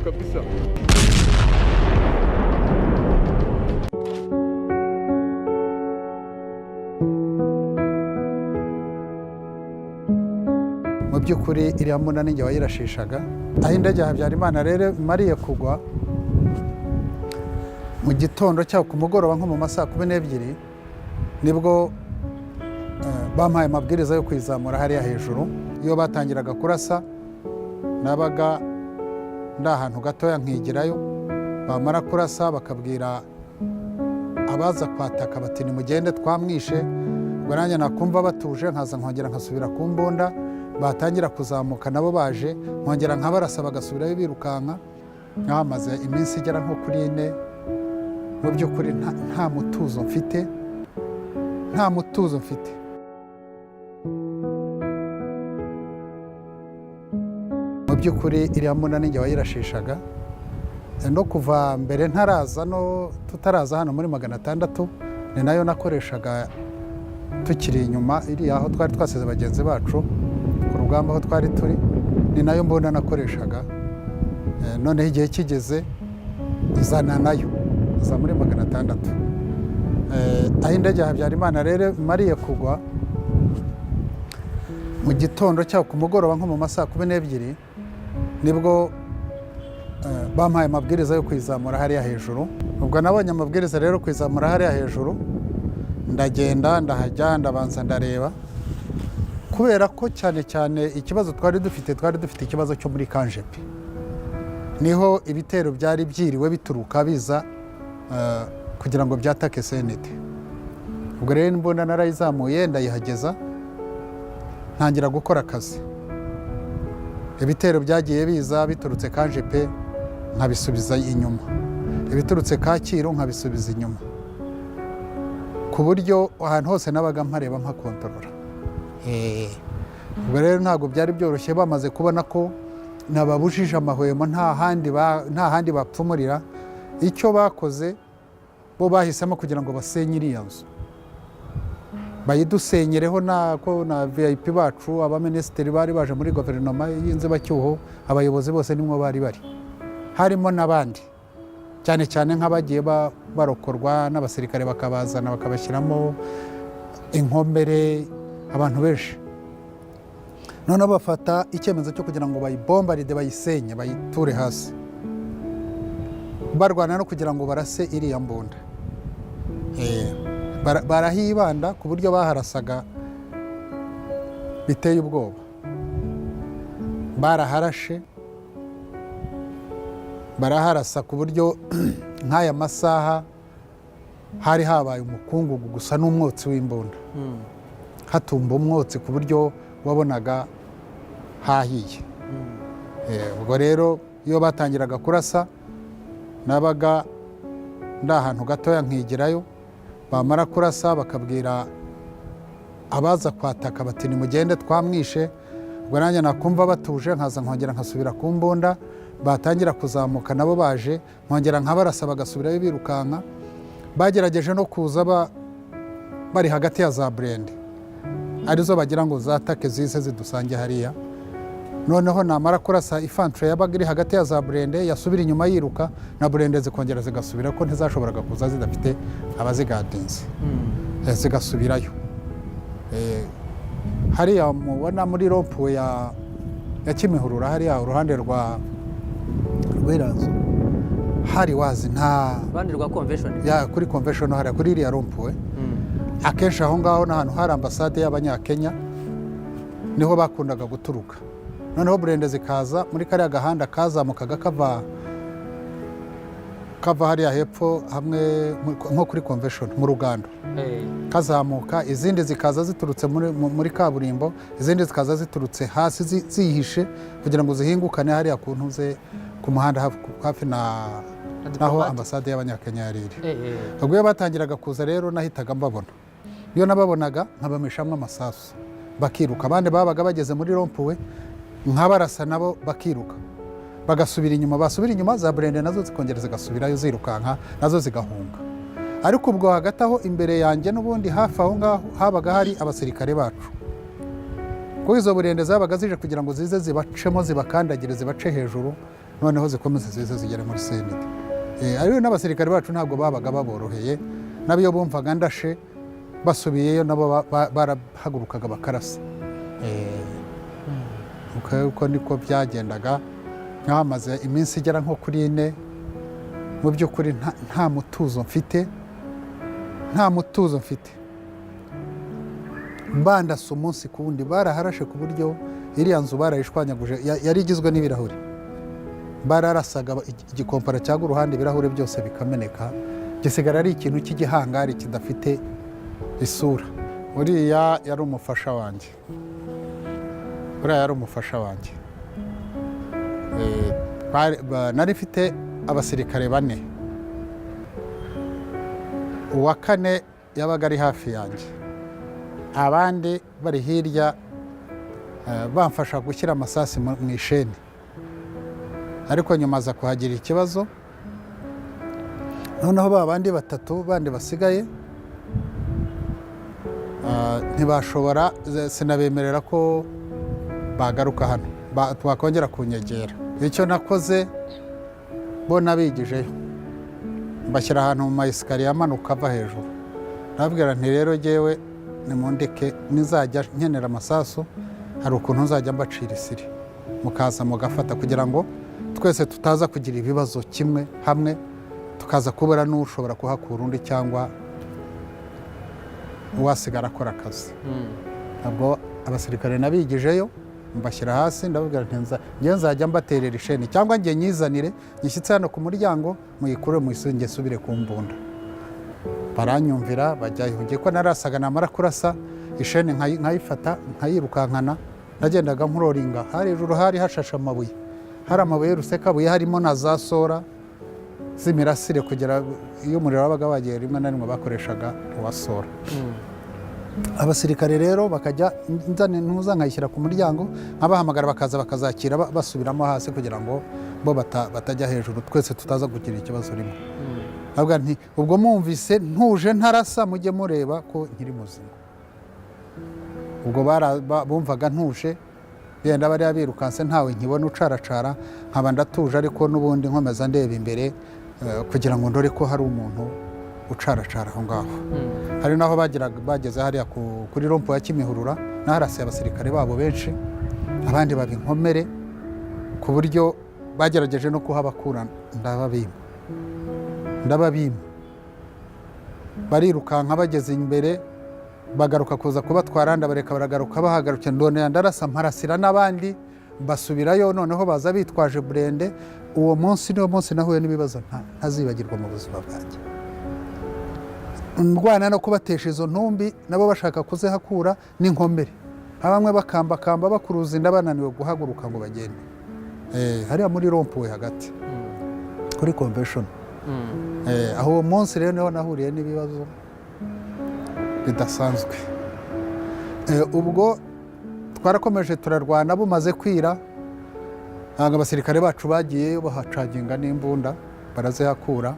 Kabisa. Mu by'ukuri iriya mbunda ninjye wayirashishaga. Aho indege ya Habyarimana rero imariye kugwa mu gitondo cyangwa ku mugoroba, nko mu ma 12:00, nibwo bampaye amabwiriza yo kuyizamura hariya hejuru. Iyo batangiraga kurasa, nabaga ndi ahantu gatoya nkigirayo. Bamara kurasa, bakabwira abaza kwataka bati: "Nimugende, twamwishe." Ubwo nanjye nakumva batuje, nkaza nkongera nkasubira ku mbunda. Batangira kuzamuka nabo baje, nkongera nkabarasa, bagasubirayo birukanka. Nkahamaze iminsi igera nko kuri 4, mu by'ukuri nta mutuzo mfite, nta mutuzo mfite. Mu by'ukuri iriya mbunda ninjye wayirashishaga. No kuva mbere ntaraza, no tutaraza hano muri 600, ni nayo nakoreshaga tukiri inyuma iriya, aho twari twasize bagenzi bacu ku rugamba, aho twari turi, ni nayo mbunda nakoreshaga. Noneho igihe kigeze izana nayo iza muri 600. Aho indege ya Habyarimana rero imariye kugwa mu gitondo cyangwa ku mugoroba, nko mu ma 12:00, nibwo bampaye amabwiriza yo kuyizamura hariya hejuru. Ubwo nabonye amabwiriza rero kuyizamura hariya hejuru, ndagenda, ndahajya, ndabanza ndareba, kubera ko cyane cyane ikibazo twari dufite ikibazo cyo muri Camp Jepe. Niho ibitero byari byiriwe bituruka biza kugira ngo byatake CND. Ubwo rero imbunda narayizamuye, ndayihageza, ntangira gukora akazi. Ibitero byagiye biza biturutse Camp Jepe nkabisubiza inyuma, ibiturutse Kacyiru nkabisubiza inyuma, ku buryo ahantu hose nabaga mpareba, mpakontorora. Ubwo rero ntabwo byari byoroshye. Bamaze kubona ko nababujije amahwemo, nta handi bapfumurira, icyo bakoze bo bahisemo kugira ngo basenye iriya nzu, bayidusenyereho nako na VIP bacu, abaminisitiri bari baje muri guverinoma y'inzibacyuho, abayobozi bose nimwo bari bari, harimo n'abandi, cyane cyane nk'abagiye barokorwa n'abasirikare, bakabazana bakabashyiramo inkomere, abantu benshi. Noneho bafata icyemezo cyo kugira ngo bayibombaride, bayisenye, bayiture hasi, barwana no kugira ngo barase iriya mbunda. Barahibanda ku buryo baharasaga biteye ubwoba. Baraharashe, baraharasa ku buryo nk'aya masaha hari habaye umukungugu gusa n'umwotsi w'imbunda, hatumba umwotsi ku buryo wabonaga hahiye. Ubwo rero iyo batangiraga kurasa, nabaga ndi ahantu gatoya nkigirayo. Bamara kurasa, bakabwira abaza kwataka bati: "Nimugende, twamwishe." Ubwo nanjye nakumva batuje, nkaza nkongera nkasubira ku mbunda. Batangira kuzamuka nabo baje, nkongera nkabarasa, bagasubirayo birukanka. Bagerageje no kuza bari hagati ya za burende, arizo bagira ngo zatake zize zidusange hariya. Noneho namara kurasa infantry yabaga iri hagati ya za burende, yasubira inyuma yiruka, na burende zikongera zigasubira, ko ntizashoboraga kuza zidafite abazigadinze. Zigasubirayo. Hariya mubona muri rond-point ya Kimihurura, hariya uruhande rw'iriya nzu, hari wazi nta Uruhande rwa Convention. Ya, kuri Convention hariya, kuri iriya rond-point. Akenshi aho ngaho ni ahantu hari ambasade y'Abanyakenya, niho bakundaga guturuka. Noneho burende zikaza muri kariya gahanda kazamukaga kava hariya hepfo hamwe nko kuri Convention mu Rugando, kazamuka, izindi zikaza ziturutse muri kaburimbo, izindi zikaza ziturutse hasi zihishe kugira ngo zihingukane hariya ku ntuze, ku muhanda hafi na Na naho Diplomate. ambasade y'Abanyakenya yari iri. Ubwo iyo batangiraga kuza rero, nahitaga mbabona. Iyo nababonaga, nkabamishamo amasasu, bakiruka. Abandi babaga bageze muri rond-point, nkabarasa, nabo bakiruka bagasubira inyuma. Basubira inyuma, za burende nazo zikongera zigasubirayo zirukanka, nazo zigahunga. Ariko ubwo hagati aho imbere yanjye n'ubundi hafi aho ngaho habaga hari abasirikare bacu, kuko izo burende zabaga zije kugira ngo zize zibacemo, zibakandagire, zibace hejuru. Noneho zikomeze zize zigere muri CND. Ariko n'abasirikare bacu ntabwo babaga baboroheye. Nabo iyo bumvaga ndashe basubiyeyo, nabo barahagurukaga bakarasa. Uko niko byagendaga. Nk'ahamaze iminsi igera nko kuri 4, mu by'ukuri nta mutuzo mfite, nta mutuzo mfite, bandasa umunsi ku wundi. Baraharashe ku buryo iriya nzu barayishwanyaguje. Yari igizwe n'ibirahuri. Bararasaga igikompara cyangwa uruhande, ibirahure byose bikameneka, gisigara ari ikintu cy'igihangari kidafite isura. Uriya yari umufasha wanjye, uriya yari umufasha wanjye. Nari mfite abasirikare bane, uwa kane yabaga ari hafi yanjye, abandi bari hirya, bamfasha gushyira amasasi mu isheni. Ariko nyuma aza kuhagira ikibazo, noneho ba bandi batatu bandi basigaye ntibashobora, sinabemerera ko bagaruka hano, bakongera kunyegera. Icyo nakoze, bo nabigijeyo, mbashyira ahantu mu ma escalier amanuka ava hejuru. Nabwira nti: "Rero jyewe nimundeke, nizajya nkenera amasasu hari ukuntu nzajya mbacira isiri, mukaza mugafata, kugira ngo twese tutaza kugira ibibazo kimwe hamwe, tukaza kubura n'ushobora kuhakura undi cyangwa uwasigara akora akazi." Ntabwo abasirikare nabigijeyo, mbashyira hasi, ndababwira nti: "Njye nzajya mbaterera isheni, cyangwa njye nyizanire nyishyitse hano ku muryango, muyikure muyisunge, nsubire ku mbunda." Baranyumvira, bajyayo. Njye ko narasaga, namara kurasa isheni nkayifata, nkayirukankana. Nagendaga nkuroringa hari hejuru, hari hashashe amabuye, hari amabuye y'urusekabuye, harimo na za sora z'imirasire, kugera iyo umuriro wabaga wagiye, rimwe na rimwe bakoreshaga uwa sora. Abasirikare rero bakajya nzana ntuza, nkayishyira ku muryango, nkabahamagara, bakaza bakazakira, basubiramo hasi, kugira ngo bo batajya hejuru, twese tutaza kugira ikibazo rimwe. Ndavuga nti: "Ubwo mwumvise ntuje ntarasa, mujye mureba ko nkiri muzima." Ubwo bumvaga ntuje, yenda bariya birukanse ntawe nkibona ucaracara, nkaba ndatuje, ariko n'ubundi nkomeza ndeba imbere, kugira ngo ndore ko hari umuntu ucaracara aho ngaho. Hari n'aho bageze hariya kuri rond-point ya Kimihurura, n'aharasiye abasirikare babo benshi, abandi baba inkomere, ku buryo bagerageje no kuhabakura. Ndababima, ndababima. Barirukanka, bageze imbere bagaruka kuza kubatwara, ndabareka baragaruka. Bahagarukiye ndonera ndarasa, mparasira n'abandi basubirayo. Noneho baza bitwaje burende. Uwo munsi niwo munsi nahuye n'ibibazo ntazibagirwa mu buzima bwanjye, ndwana no kubatesha izo ntumbi, nabo bashaka kuzihakura n'inkomere, bamwe bakambakamba bakuruza inda, bananiwe guhaguruka ngo bagende. Hariya muri rond-point hagati kuri convention. Aho uwo munsi rero niho nahuriye n'ibibazo bidasanzwe. Ubwo twarakomeje turarwana. Bumaze kwira, ntabwo abasirikare bacu bagiyeyo, bahacaginga n'imbunda, barazihakura.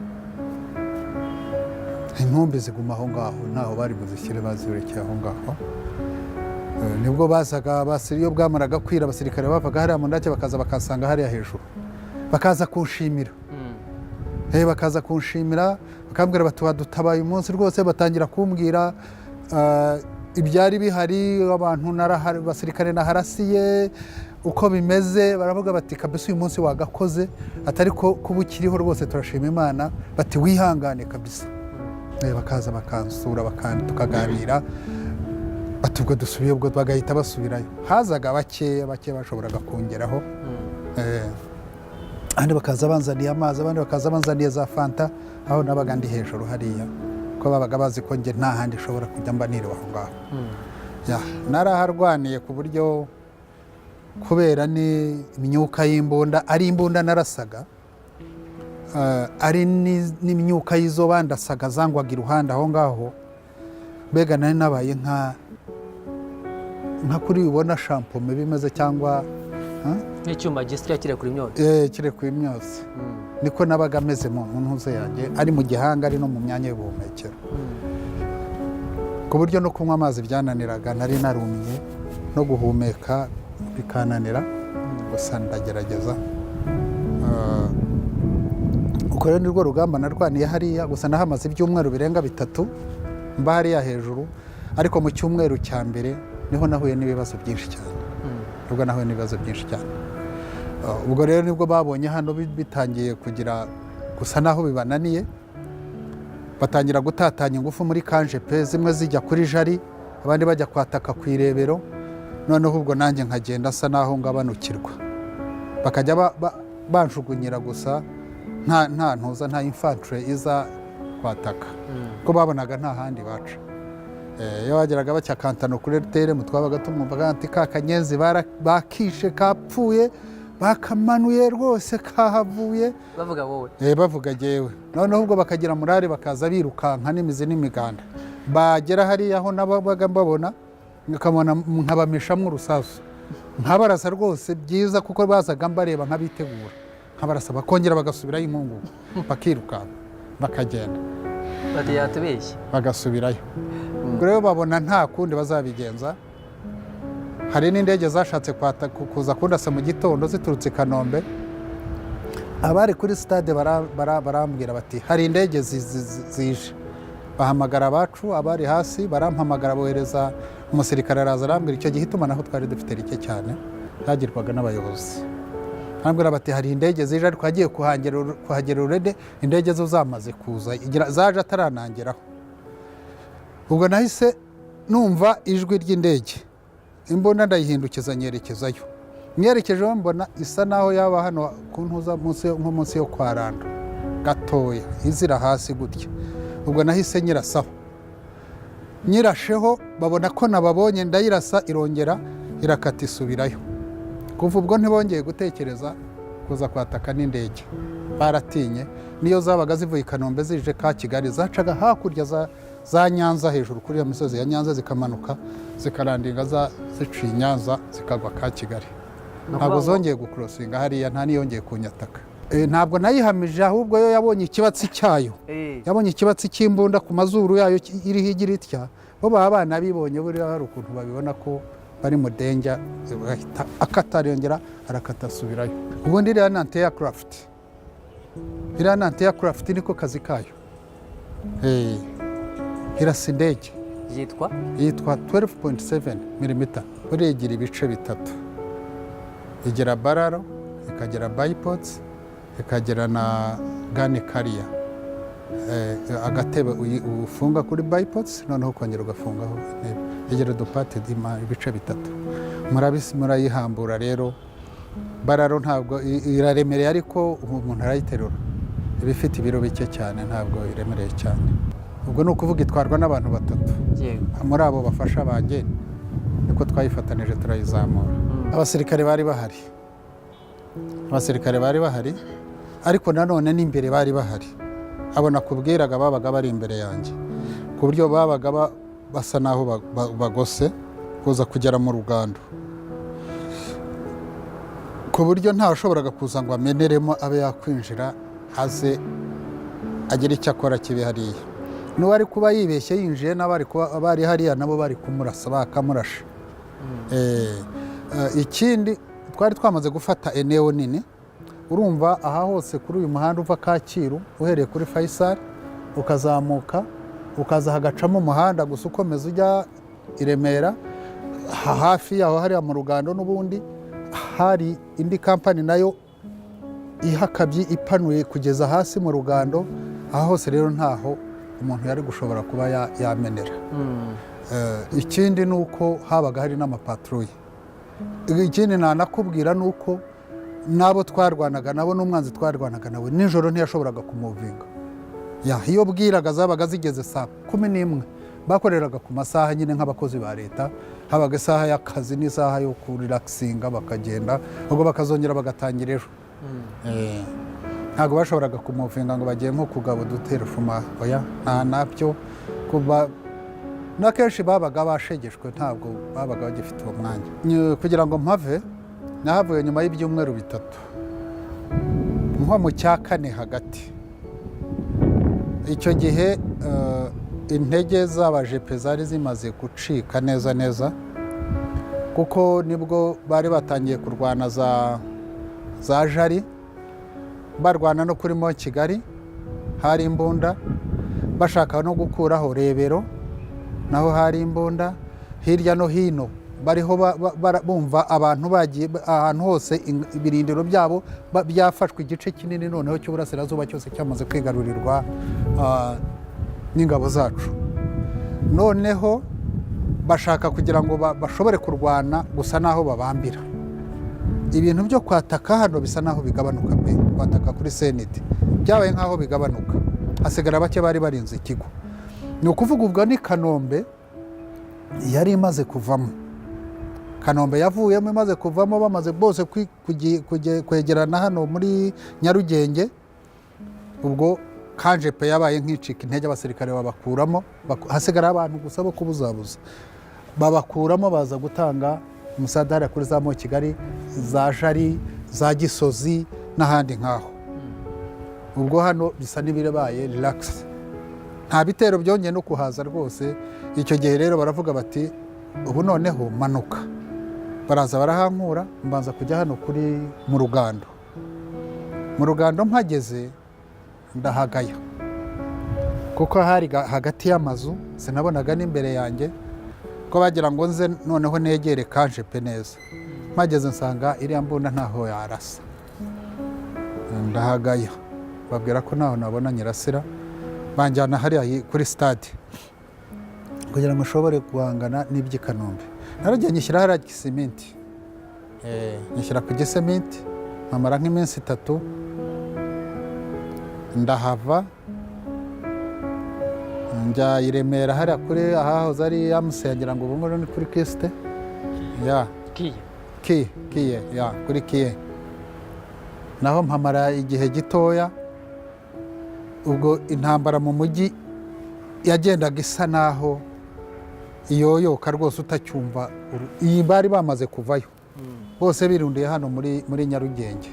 Intumbi ziguma aho ngaho, ntaho bari buzishyire, bazirekeye aho ngaho. Nibwo bazaga iyo bwamaraga kwira, abasirikare bavaga hariya mu ndake, bakaza bakansanga hariya hejuru, bakaza kunshimira. Bakaza kunshimira, bakambwira bati: "Wadutabaye umunsi rwose." Batangira kumbwira ibyari bihari, abantu abasirikare naharasiye uko bimeze. Baravuga bati: "Kabisa uyu munsi wagakoze, atari ko kuba ukiriho rwose turashima Imana." Bati: "Wihangane kabisa." Bakaza bakansura, tukaganira, bati: "Ubwo dusubiye." Ubwo bagahita basubirayo. Hazaga bakeya bake bashoboraga kongeraho. Abandi bakaza banzaniye amazi, abandi bakaza banzaniye za fanta, aho nabaga ndi hejuru hariya, ko babaga bazi ko njye nta handi nshobora kujya, mba niriwe aho ngaho. Ya, naraharwaniye ku buryo kubera n'imyuka y'imbunda, ari imbunda narasaga, ari n'imyuka y'izo bandasaga zangwaga iruhande aho ngaho. Mbega nari nabaye nka kuri ubona shampoma bimeze cyangwa, huh? Nk'icyuma gisya kirekura imyotsi. Kirekuye imyotsi. Niko nabaga ameze mu ntuze yanjye, ari mu gihanga, ari no mu myanya y'ubuhumekero, ku buryo no kunywa amazi byananiraga, nari narumye, no guhumeka bikananira. Gusa ndagerageza. Uko rero nirwo rugamba narwaniye hariya. Gusa nahamaze ibyumweru birenga 3 mba hariya hejuru, ariko mu cyumweru cya mbere niho nahuye n'ibibazo byinshi cyane. Nibwo nahuye n'ibibazo byinshi cyane. Ubwo rero nibwo babonye hano bitangiye kugira gusa naho bibananiye, batangira gutatanya ingufu muri kanjepe, zimwe zijya kuri Jari, abandi bajya kwataka ku Irebero. Noneho ubwo nanjye nkagenda asa naho ngabanukirwa, bakajya banjugunyira gusa, nta ntuza, nta infantry iza kwataka, kuko babonaga nta handi baca. Iyo bageraga bacya kantano kuri RTLM, twabaga tumwumva ati ka kanyenzi bakishe, kapfuye, bakamanuye rwose, kahavuye. Bavuga wowe? Bavuga jyewe. Noneho ubwo bakagira morale, bakaza birukanka n'imizi n'imiganda, bagera hariya aho nabaga mbabona, nkabona nkabamishamo urusasu, nkabarasa rwose byiza, kuko bazaga mbareba nkabitegura, nkabarasa, bakongera bagasubirayo inkungugu, bakirukanka bakagenda. Bati yatubeshye. Bagasubirayo. Ubwo rero babona nta kundi bazabigenza. Hari n'indege zashatse kuza kundasa mu gitondo ziturutse i Kanombe. Abari kuri stade barambwira bati hari indege zije. Bahamagara abacu abari hasi, barampamagara, bohereza umusirikare, araza arambwira. Icyo gihe itumanaho twari dufite rike cyane, ryagirwaga n'abayobozi. Barambwira bati hari indege zije, ariko hagiye kuhagera urede indege zo zamaze kuza, zaje ataranangeraho. Ubwo nahise numva ijwi ry'indege, imbunda ndayihindukiza nyerekezayo. Nyerekejeho mbona isa naho yaba hano ku ntuza nko munsi yo kwa Rando gatoya, izira hasi gutya. Ubwo nahise nyirasaho, nyirasheho babona ko nababonye, ndayirasa, irongera irakata isubirayo. Kuva ubwo ntibongeye gutekereza kuza kwataka n'indege, baratinye. Niyo zabaga zivuye i Kanombe zije ka Kigali, zacaga hakurya za Nyanza, hejuru kuri iyo misozi ya Nyanza, zikamanuka zikarandinga ziciye i Nyanza, zikagwa ka Kigali. Ni Ntabwo ukuvuga ngo- zongeye gukurosinga hariya, nta niyongeye kunyataka. Ntabwo nayihamije, ahubwo yo yabonye ikibatsi cyayo. Yabonye ikibatsi cy'imbunda ku mazuru yayo iriho igira itya. Bo baba banabibonye, buriya hari ukuntu babibona ko bari mu danger, ahita akata, arongera arakata asubirayo. Ubundi iriya ni anti-aircraft, iriya ni anti-aircraft, niko kazi kayo. Irasa indege. Yitwa? Yitwa 12.7 mm. Buriya igira ibice bitatu: igira barrel, ikagira bipods, ikagira na gun carrier. Agatebe ufunga kuri bipods, noneho ukongera ugafungaho intebe. Igira udupati ibice bitatu. Murayihambura rero. Barrel ntabwo iraremereye, ariko umuntu arayiterura, iba ifite ibiro bike cyane, ntabwo iremereye cyane. Ubwo ni ukuvuga itwarwa n'abantu batatu. Muri abo bafasha banjye niko twayifatanije turayizamura. Abasirikare bari bahari, abasirikare bari bahari, ariko nanone n'imbere bari bahari. Abo nakubwiraga babaga bari imbere yanjye, ku buryo babaga basa n'aho bagose kuza kugera mu rugando, ku buryo ntawashoboraga kuza ngo ameneremo, abe yakwinjira, aze agire icyo akora kibi hariya. N'uwari kuba yibeshye yinjiye, n'abari kuba bari hariya nabo bari kumurasa, bakamurasha. Ikindi twari twamaze gufata eneo nini. Urumva aha hose kuri uyu muhanda uva Kacyiru, uhereye kuri Faisal ukazamuka, ukaza hagacamo umuhanda gusa ukomeza ujya i Remera, hafi yaho hariya mu Rugando n'ubundi hari indi kampani nayo ihakabye ipanuye kugeza hasi mu Rugando. Aha hose rero ntaho umuntu yari gushobora kuba yamenera. Ikindi ni uko habaga hari n'amapatrouille. Ikindi nanakubwira ni uko n'abo twarwanaga nabo, n'umwanzi twarwanaga nawe, nijoro ntiyashoboraga kumuvinga. Iyo bwiraga zabaga zigeze saa 11. Bakoreraga ku masaha nyine nk'abakozi ba leta, habaga isaha y'akazi n'isaha yo kurelaxinga, bakagenda, ubwo bakazongera bagatangira ejo. Ntabwo bashoboraga kumuvinga ngo bagiye nko kugaba uduterefuma, oya, nta nabyo. Kuba na kenshi babaga bashegeshwe, ntabwo babaga bagifite uwo mwanya. Kugira ngo mpave, nahavuye nyuma y'ibyumweru 3, nko mu cya kane hagati. Icyo gihe intege z'abajepe zari zimaze gucika neza neza, kuko nibwo bari batangiye kurwana za Jari. Barwana no kuri Mont Kigali hari imbunda, bashaka no gukuraho Rebero naho hari imbunda. Hirya no hino bariho bumva abantu bagiye ahantu hose, ibirindiro byabo byafashwe, igice kinini noneho cy'uburasirazuba cyose cyamaze kwigarurirwa n'ingabo zacu. Noneho bashaka kugira ngo bashobore kurwana gusa n'aho babambira. Ibintu byo kwataka hano bisa n'aho bigabanuka pe. Kwataka kuri CND byabaye nk'aho bigabanuka, hasigara bake bari barinze ikigo. Ni ukuvuga ubwo ni Kanombe yari imaze kuvamo. Kanombe yavuyemo, imaze kuvamo, bamaze bose kwegerana hano muri Nyarugenge. Ubwo kanjepe yabaye nk'icika intege, abasirikare babakuramo, hasigara abantu gusa bo kubuzabuza. Babakuramo, baza gutanga umusadara kuri za Mont Kigali, za Jari, za Gisozi n'ahandi nk'aho. Ubwo hano bisa n'ibibaye relax, nta bitero byongeye no kuhaza rwose. Icyo gihe rero baravuga bati: "Ubu noneho manuka." Baraza barahankura, mbanza kujya hano kuri mu Rugando. Mu Rugando mpageze ndahagaya, kuko hari hagati y'amazu, sinabonaga n'imbere yanjye, ko bagira ngo nze noneho negere kajepe neza. Mpageze nsanga iriya mbunda ntaho yarasa, ndahagaya. Babwira ko ntaho nabona nyirasira, banjyana hariya kuri stade kugira ngo nshobore guhangana n'iby'i Kanombe. Naragiye nyishyira hariya gisimenti, nyishyira ku gisimenti, mpamara nk'iminsi 3, ndahava njya i Remera hariya kuri ahahoze ari amusengera, ngo ubu ngubu ni kuri kisite ya KIE. KIE, KIE ya, kuri KIE naho mpamara igihe gitoya. Ubwo intambara mu mujyi yagendaga isa naho iyoyoka rwose, utacyumva iyi bari bamaze kuvayo bose, birundiye hano muri Nyarugenge.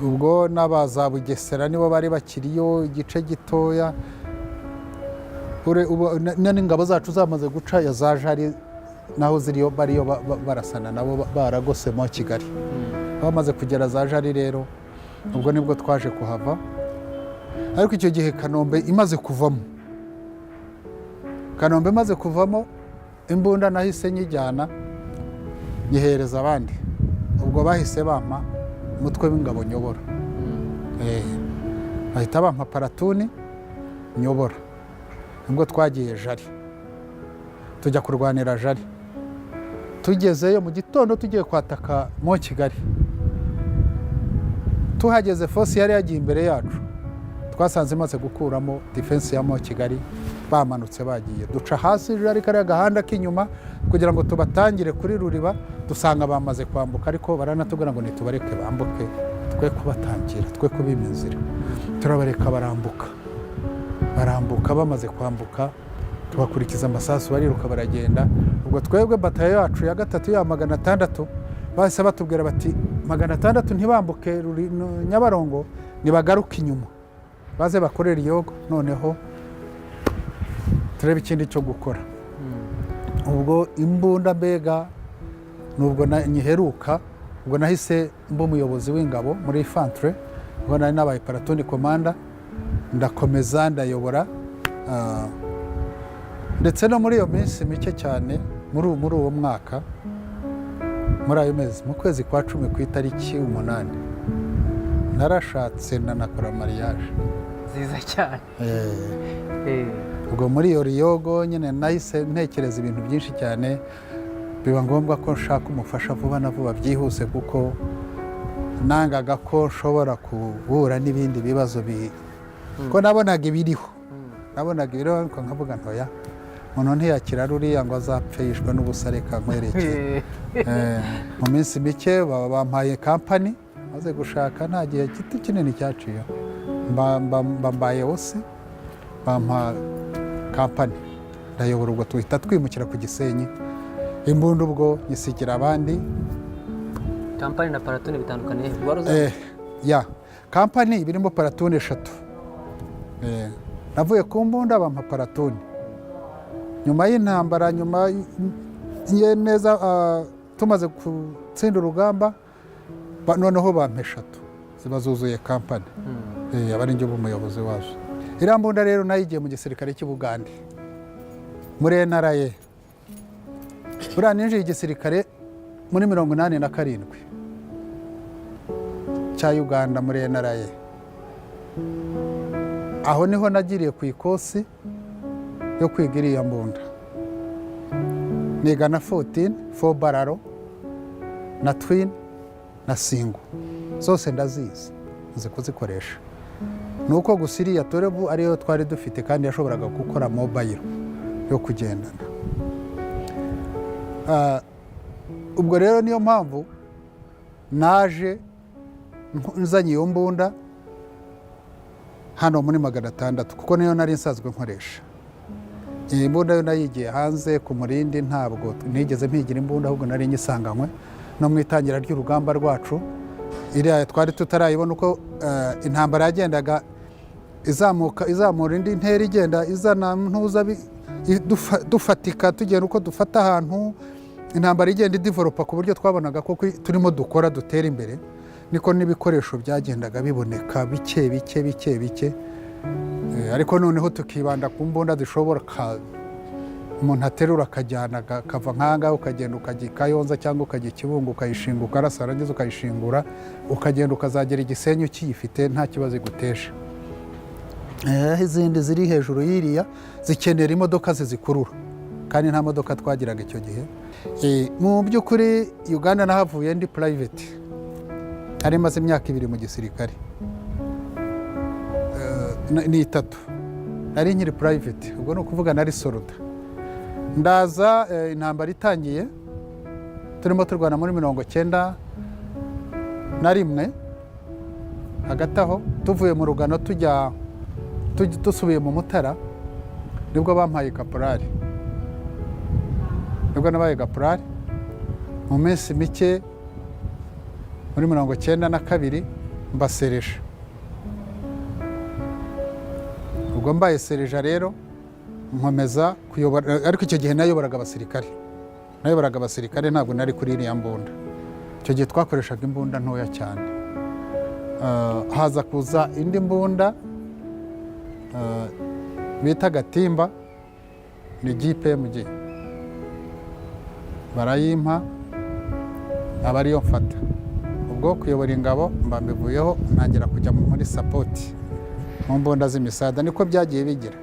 Ubwo n'abaza Bugesera nibo bari bakiriyo igice gitoya. N'ingabo zacu zamaze guca ya za Jari naho ziriyo, bariyo barasana nabo baragose mo Kigali. Bamaze kugera za Jari rero, ubwo nibwo twaje kuhava. Ariko icyo gihe Kanombe imaze kuvamo, Kanombe imaze kuvamo, imbunda nahise nyijyana nyihereza abandi. Ubwo bahise bampa umutwe w'ingabo nyobora. Bahita bampa platoon nyobora. Nibwo twagiye Jari, tujya kurwanira Jari. Tugezeyo mu gitondo tugiye kwataka mo Kigali, tuhageze force yari yagiye imbere yacu twasanze imaze gukuramo defense ya mo Kigali, bamanutse bagiye. Duca hasi Jari, kariya gahanda k'inyuma, kugira ngo tubatangire kuri Ruriba, dusanga bamaze kwambuka. Ariko baranatubwira ngo nitubareke bambuke, twe kubatangira, twe kubima inzira. Turabareka barambuka. Barambuka, bamaze kwambuka tubakurikiza amasasu, bariruka baragenda. Ubwo twebwe batayo yacu ya gatatu ya 600, bahise batubwira bati: "600 ntibambuke Nyabarongo, nibagaruke inyuma baze bakorere iyogo, noneho turebe ikindi cyo gukora." Ubwo imbunda mbega nubwo nyiheruka. Ubwo nahise mba umuyobozi w'ingabo muri infanterie, ubwo nari nabaye platoon commander, ndakomeza ndayobora. Ndetse no muri iyo minsi mike cyane, muri uwo mwaka, muri ayo mezi, mu kwezi kwa 10 ku itariki 8, narashatse, nanakora mariage. Nziza cyane. Ubwo muri iyo riyogo nyine nahise ntekereza ibintu byinshi cyane, biba ngombwa ko nshaka umufasha vuba na vuba byihuse, kuko nangaga ko nshobora guhura n'ibindi bibazo ko nabonaga ibiriho. Nabonaga ibiriho, ariko nkavuga ntoya umuntu ntiyakira ruriya ngo azapfe yishwe n'ubusa, reka nkwerekere. Mu minsi mike baba bampaye company. Maze gushaka, nta gihe gito kinini cyaciye, mba mbaye wose, bampa company ndayobora. Ubwo tuhita twimukira ku Gisenyi. Imbunda ubwo nyisigira abandi. Company na platoon bitandukaniye he? Wari uzi? Ya, company birimo platoon eshatu. Navuye ku mbunda bampa platoon nyuma y'intambara, nyuma ye neza, tumaze gutsinda urugamba, noneho bampa eshatu. Ziba zuzuye company. Aba ari njye uba umuyobozi wazo. Iriya mbunda rero nayigiye mu gisirikare cy'u Bugande, muri NRA. Buriya ninjiye igisirikare muri 87 cya Uganda, muri NRA. Aho niho nagiriye ku ikosi yo kwiga iriya mbunda. Niga na 14 four barrel na twin na single, zose ndazizi, nzi kuzikoresha. Ni uko gusa iriya 12 ariyo twari dufite, kandi yashoboraga gukora mobile yo kugendana. Ubwo rero niyo mpamvu naje nzanye iyo mbunda hano muri 600, kuko niyo nari nsanzwe nkoresha. Iyi mbunda yo nayigiye hanze ku Murindi, ntabwo nigeze mpigira imbunda, ahubwo nari nyisanganywe no mu itangira ry'urugamba rwacu. Iriya twari tutarayibona. Uko intambara yagendaga izamuka, izamura indi ntera, igenda izana ntuza dufatika, tugenda uko dufata ahantu, intambara igenda idevelopa, ku buryo twabonaga ko turimo dukora dutera imbere, niko n'ibikoresho byagendaga biboneka bike bike bike bike. Ariko noneho tukibanda ku mbunda zishobora umuntu aterura akajyana, akava nk'ahangaha ukagenda ukajya i Kayonza cyangwa ukajya i Kibungo, ukayishinga, ukarasa, warangiza ukayishingura, ukagenda ukazagera i Gisenyi ukiyifite, nta kibazo iguteje. Izindi ziri hejuru y'iriya zikenera imodoka zizikurura, kandi nta modoka twagiraga icyo gihe. Mu by'ukuri Uganda nahavuye ndi private, nari maze imyaka 2 mu gisirikare. Ni 3, nari nkiri private, ubwo ni ukuvuga nari soldat. Ndaza intambara itangiye, turimo turwana muri 91. Hagati aho tuvuye mu rugano tujya dusubiye mu Mutara, nibwo bampaye kaporari, nibwo nabaye kaporari. Mu minsi mike, muri 92, mba serija. Ubwo mbaye serija rero nkomeza kuyobora, ariko icyo gihe nayoboraga abasirikare, nayoboraga abasirikare, ntabwo nari kuri iriya mbunda. Icyo gihe twakoreshaga imbunda ntoya cyane. Haza kuza indi mbunda bita gatimba, ni GPMG, barayimpa aba ariyo mfata. Ubwo kuyobora ingabo mba mbivuyeho, ntangira kujya muri support mu mbunda z'imisada. Niko byagiye bigira.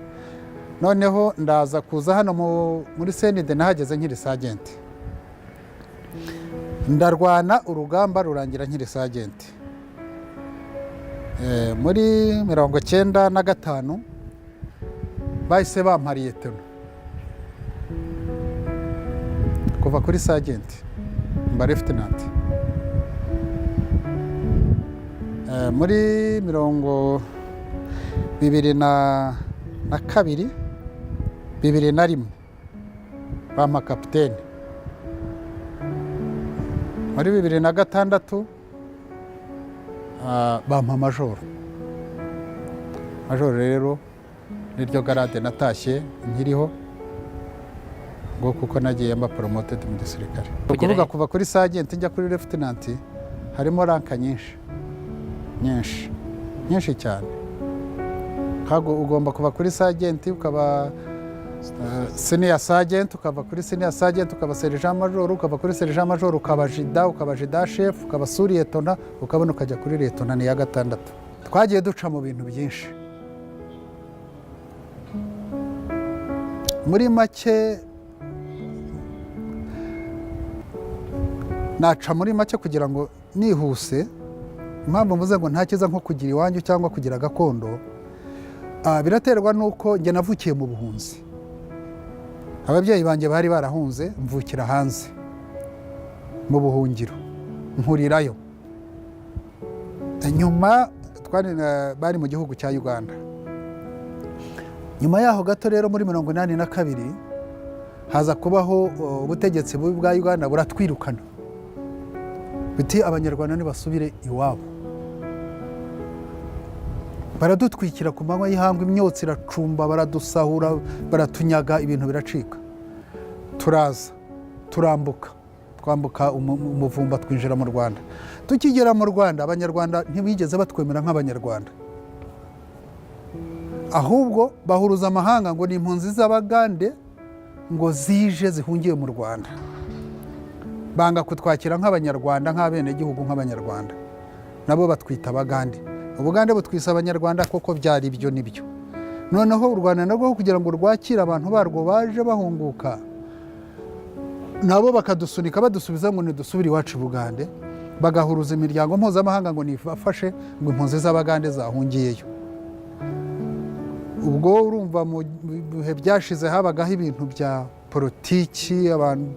Noneho ndaza kuza hano muri CND, nahageze nkiri sergeant, ndarwana urugamba rurangira nkiri sergeant. Muri 95 bahise bampa lieutenant, kuva kuri sergeant mba lieutenant. Muri 2002, 2001 bampa kapitene. Muri 2006 bampa majoro. Majoro rero niryo grade natashye nkiriho ngo, kuko nagiye mba promoted mu gisirikare. Kugera Ukuvuga he? kuva kuri sergeant njya kuri lieutenant harimo rank nyinshi nyinshi nyinshi cyane. Ntabwo ugomba kuva kuri sergeant ukaba senior sergeant, ukava kuri senior sergeant ukaba sergeant major, ukava kuri sergeant major ukaba adjudant, ukaba adjudant chef, ukaba sous-lieutenant, ukabona ukajya kuri lieutenant, ni iya gatandatu. Twagiye duca mu bintu byinshi. Muri make naca muri make kugira ngo nihuse. Impamvu mvuze ngo nta cyiza nko kugira iwanyu cyangwa kugira gakondo, biraterwa n'uko njye navukiye mu buhunzi. Ababyeyi banjye bari barahunze, mvukira hanze mu buhungiro, nkurirayo. Nyuma bari mu gihugu cya Uganda. Nyuma yaho gato rero, muri 82, haza kubaho ubutegetsi bubi bwa Uganda, buratwirukana, biti Abanyarwanda ntibasubire iwabo. Baradutwikira ku manywa y'ihangu, imyotsi iracumba, baradusahura, baratunyaga, ibintu biracika. Turaza turambuka. Twambuka umuvumba, twinjira mu Rwanda. Tukigera mu Rwanda, Abanyarwanda ntibigeze batwemera nk'Abanyarwanda, ahubwo bahuruza amahanga ngo ni impunzi z'Abagande ngo zije zihungiye mu Rwanda. Banga kutwakira nk'Abanyarwanda, nk'abenegihugu, nk'Abanyarwanda. Nabo batwita Abagande, Ubugande butwisa Abanyarwanda. Koko byari ibyo nibyo. Noneho u Rwanda narwo, kugira ngo rwakire abantu barwo baje bahunguka, nabo bakadusunika, badusubiza ngo nidusubire iwacu i Bugande. Bagahuruza imiryango mpuzamahanga ngo nifashe ngo impunzi z'Abagande zahungiyeyo. Ubwo urumva mu bihe byashize habagaho ibintu bya politiki, abantu,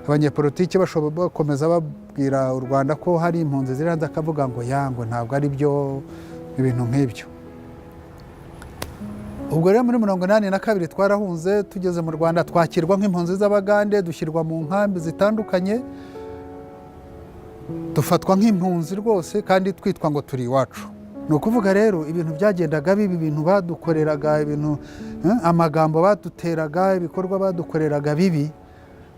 abanyepolitiki bashobora bakomeza babwira u Rwanda ko hari impunzi ziri hanze, akavuga ngo ya, ngo ntabwo ari byo, ibintu nk'ibyo. Ubwo rero muri 82 twarahunze. Tugeze mu Rwanda, twakirwa nk'impunzi z'Abagande, dushyirwa mu nkambi zitandukanye, dufatwa nk'impunzi rwose kandi twitwa ngo turi iwacu. Ni ukuvuga rero ibintu byagendaga biba, ibintu badukoreraga, ibintu, amagambo baduteraga, ibikorwa badukoreraga bibi,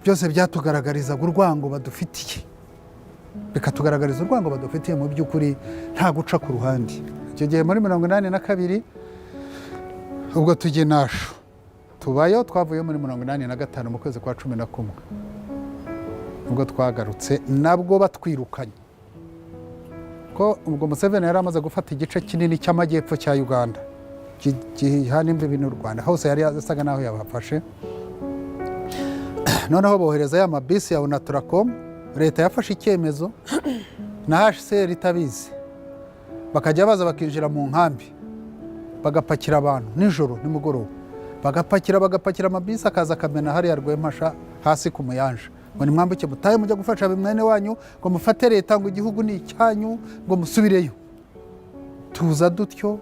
byose byatugaragarizaga urwango badufitiye, bikatugaragariza urwango badufitiye mu by'ukuri, nta guca ku ruhande. Icyo gihe muri 82, ubwo tujya i Nasho, tubayo. Twavuye muri 85 mu kwezi kwa 11, ubwo twagarutse nabwo batwirukanye, ko ubwo Museveni yari amaze gufata igice kinini cy'amajyepfo cya Uganda gihana imbibi n'u Rwanda hose, yari yasaga n'aho yabafashe. Noneho bohereza ya mabisi ya Onatracom. Leta yafashe icyemezo na HCR itabizi, bakajya baza bakinjira mu nkambi, bagapakira abantu nijoro, nimugoroba, bagapakira, bagapakira amabisi, akaza akamena hariya Rwempasha hasi ku Muyanja, ngo nimwambuke mutahe, mujya gufasha mwene wanyu, ngo mufate leta, ngo igihugu ni icyanyu, ngo musubireyo. Tuza dutyo.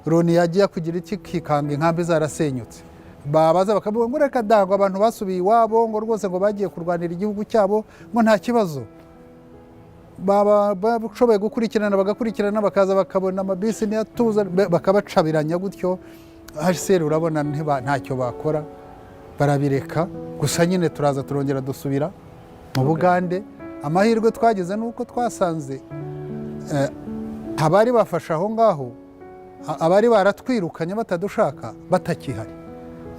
Loni yagiye kugira iki, kikanga inkambi zarasenyutse. Babaza bakavuga ngo reka da, ngo abantu basubiye iwabo, ngo rwose ngo bagiye kurwanira igihugu cyabo, ngo nta kibazo. Baba bashoboye gukurikirana, bagakurikirana, bakaza bakabona amabisi niyatuza, bakabacabiranya gutyo. HCR urabona ntacyo bakora, barabireka gusa nyine. Turaza, turongera dusubira mu Bugande. Amahirwe twagize ni uko twasanze abari bafashe aho ngaho, abari baratwirukanye batadushaka, batakihari.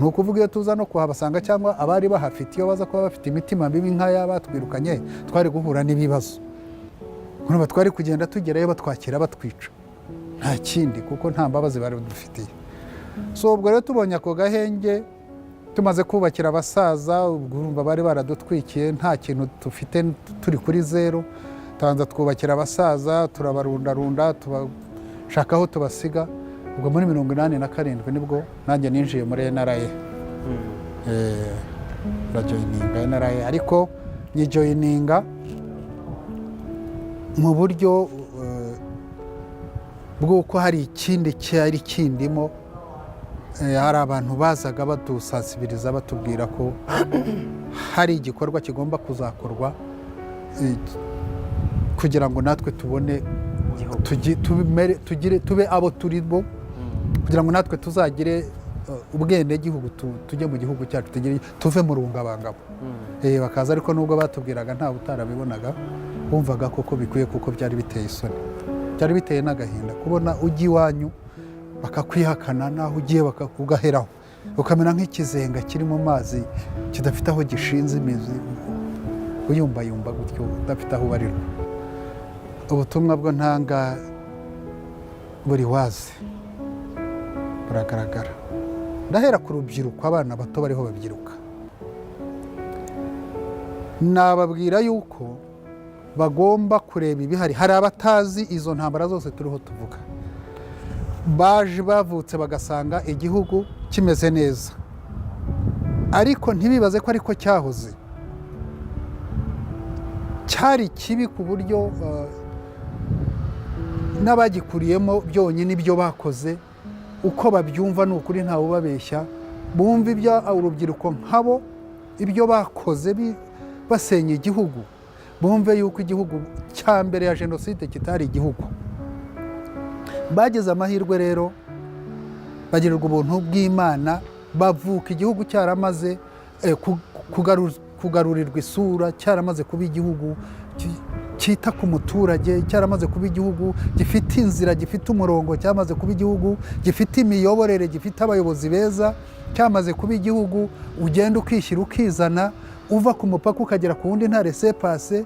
Ni ukuvuga iyo tuza no kuhabasanga, cyangwa abari bahafite iyo baza kuba bafite imitima mibi nk'aya batwirukanye, twari guhura n'ibibazo. Urumva twari kugenda tugerayo batwakira, batwica, nta kindi, kuko nta mbabazi bari badufitiye. So ubwo rero tubonye ako gahenge, tumaze kubakira abasaza, ubwo urumva bari baradutwikiye, nta kintu dufite, turi kuri zero. Tubanza twubakira abasaza, turabarundarunda, tubashaka aho tubasiga. Ubwo muri 87 nibwo nanjye ninjiye muri NRA, ndajoininga NRA, ariko nyijoininga mu buryo bw'uko hari ikindi cyari kindimo. Hari abantu bazaga badusansibiriza, batubwira ko hari igikorwa kigomba kuzakorwa kugira ngo natwe tubone igihugu, tugire tube abo turi bo, kugira ngo natwe tuzagire ubwenegihugu, tujye mu gihugu cyacu, tuve mu rungabangabo. Bakaza, ariko nubwo batubwiraga, ntawe utarabibonaga, wumvaga koko bikwiye, kuko byari biteye isoni, byari biteye n'agahinda kubona ujya iwanyu bakakwihakana, n'aho ugiye bakakugaheraho, ukamera nk'ikizenga kiri mu mazi kidafite aho gishinze imizi, uyumbayumba gutyo, udafite aho ubarirwa. Ubutumwa bwo ntanga buri wazi buragaragara. Ndahera ku rubyiruko, abana bato bariho babyiruka. Nababwira yuko bagomba kureba ibihari. Hari abatazi izo ntambara zose turiho tuvuga, baje bavutse bagasanga igihugu kimeze neza, ariko ntibibaze ko ariko cyahoze. Cyari kibi ku buryo n'abagikuriyemo byonyine ibyo bakoze uko babyumva, ni ukuri ntawe ubabeshya. Bumva ibyo urubyiruko nkabo ibyo bakoze basenya igihugu, bumve yuko igihugu cya mbere ya jenoside kitari igihugu. Bagize amahirwe rero, bagirirwa ubuntu bw'Imana, bavuka igihugu cyaramaze kugarurirwa isura, cyaramaze kuba igihugu cyita ku muturage, cyaramaze kuba igihugu gifite inzira, gifite umurongo, cyamaze kuba igihugu gifite imiyoborere, gifite abayobozi beza, cyamaze kuba igihugu ugenda ukishyira ukizana, uva ku mupaka ukagera ku wundi nta laissez-passer,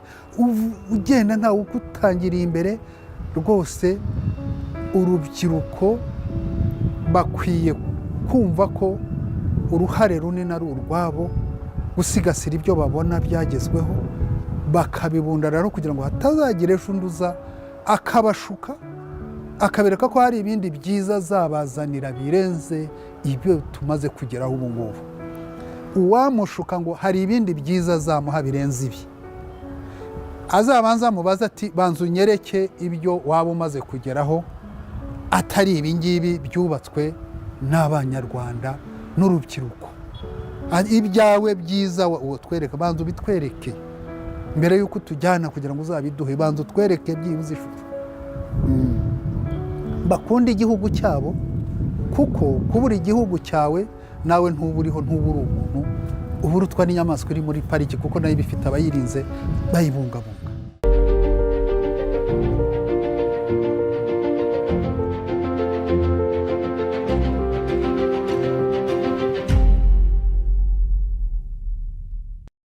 ugenda ntawe ukutangiriye imbere. Rwose urubyiruko bakwiye kumva ko uruhare runini ari urwabo gusigasira ibyo babona byagezweho, bakabibundara kugira ngo hatazagira ejo undi uza akabashuka, akabereka ko hari ibindi byiza azabazanira birenze ibyo tumaze kugeraho ubu ngubu. Uwamushuka ngo hari ibindi byiza azamuha birenze ibi, azabanza amubaze ati: "Banza unyereke ibyo waba umaze kugeraho atari ibi ngibi byubatswe n'Abanyarwanda n'urubyiruko. Ibyawe byiza utwereke, banza ubitwereke mbere y'uko utujyana kugira ngo uzabiduhe, banza utwereke byibuze ishusho." Bakunde igihugu cyabo, kuko kubura igihugu cyawe nawe ntuba uriho, ntuba uri umuntu, uba urutwa n'inyamaswa iri muri pariki, kuko nayo iba ifite abayirinze, bayibungabunga.